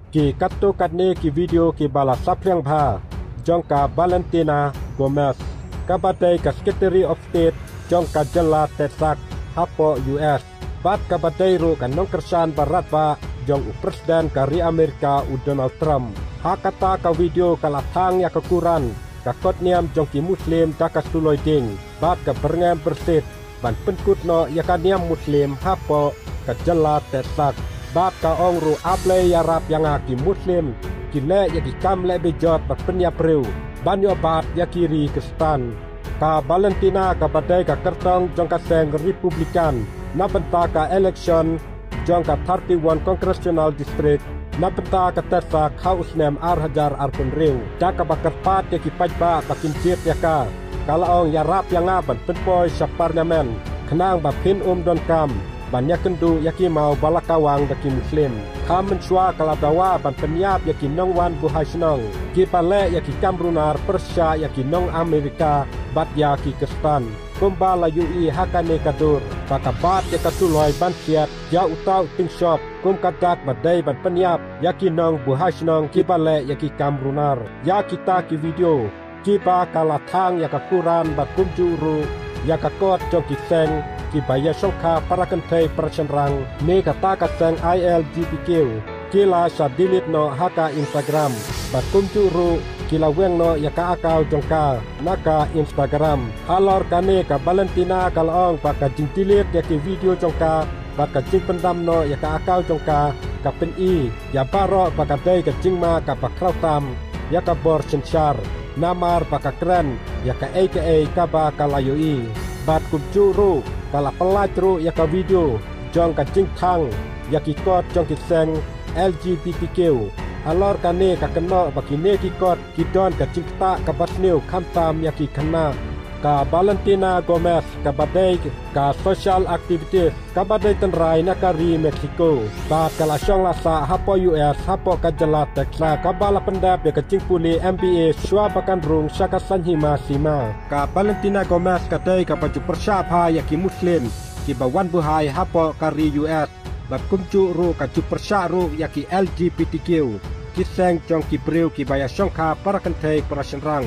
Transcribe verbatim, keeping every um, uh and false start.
Ki katto katne ki video ki ba la saphriang bha jong ka Valentina Gomez, ka ba dei ka Secretary of State jong ka jylla Texas hapoh U S, bad ka ba dei ruh ka nongkyrshan ba radbah jong u President ka ri Amerika u Donald Trump. Ha kata ka video ka la thang ïa ka kuran, ka kot niam jong ki Muslim da ka suloi ding bad ka byrngem byrsit ban pynkut noh ïa ka niam Muslim hapoh ka jylla Texas. Bad ka ong ruh, A Blei ïarap ïa nga, ki Muslim ki leh ïa ki kam leh bejot ban pynïap briew ban ïoh bat ïa ki ri Khristan. Ka Valentina ka ba dei ka kyrtong jong ka seng Republican na bynta ka election jong ka thirty-one Congressional District na bynta ka Texas ha u snem ar hajar arphew hynriew, da ka ba kyrpad ïa ki paidbah ba kin jied ïa ka. Ka la ong, ïarap ïa nga ban pynpoi sha Parliament khnang ba phin ym donkam ban ïakynduh ïa ki maw ba la kawang da ki Muslim. Kha mynshuwa ka la dawa ban pynïap ïa ki nongwan buhai shnong ki ba leh ïa ki kam runar pyrshah ïa ki nong Amerika bad ïa ki Khristan. Kumba la ïohi ha kane ka dur ba ka bat ïa ka suloi ban siat ïa uta u tyngshop kum ka dak ba dei ban pynïap ïa ki nong buhai shnong ki ba leh ïa ki kam runar. Ïa kita ki video ki ba ka la thang ïa ka kuran bad kumjuh ruh ïa ka kot jong ki seng ki ba ïashongkha para kynthei para shynrang ne kata ka seng L G B T Q, ki la shah delete noh ha ka Instagram bad kumjuh ruh ki la weng noh ïa ka account jong ka na ka Instagram. Halor kane ka Valentina ka la ong ba ka jingdelete ïa ki video jong ka bad ka jingpyndam noh ïa ka account jong ka ka pyni ïa baroh ba ka dei ka jingma ka ba khraw tam ïa ka bor synshar, namar ba ka kren ïa kaei kaei ka ba ka la ïohi. Bad kumjuh ruh ka la pyllait ruh ïa ka video jong ka jingthang ïa ki kot jong ki seng L G B T Q. Halor kane ka kynnoh ba kine ki kot ki don ka jingktah ka ba sniew khamtam ïa ki khynnah. Ka Valentina Gomez ka ba dei ka social activist ka ba dei tynrai na ka ri Mexico bad ka la shong la sah hapoh U S hapoh ka jylla Texas, ka ba la pyndep ïa ka jingpule M B A shuwa ba kan rung sha ka saiñ hima sima. Ka Valentina Gomez ka dei ka ba ju pyrshah bha ïa ki Muslim ki ba wan buhai hapoh ka ri U S bad kumjuh ruh ka ju pyrshah ruh ïa ki L G B T Q, ki seng jong ki briew ki ba ïashongkha para kynthei para shynrang.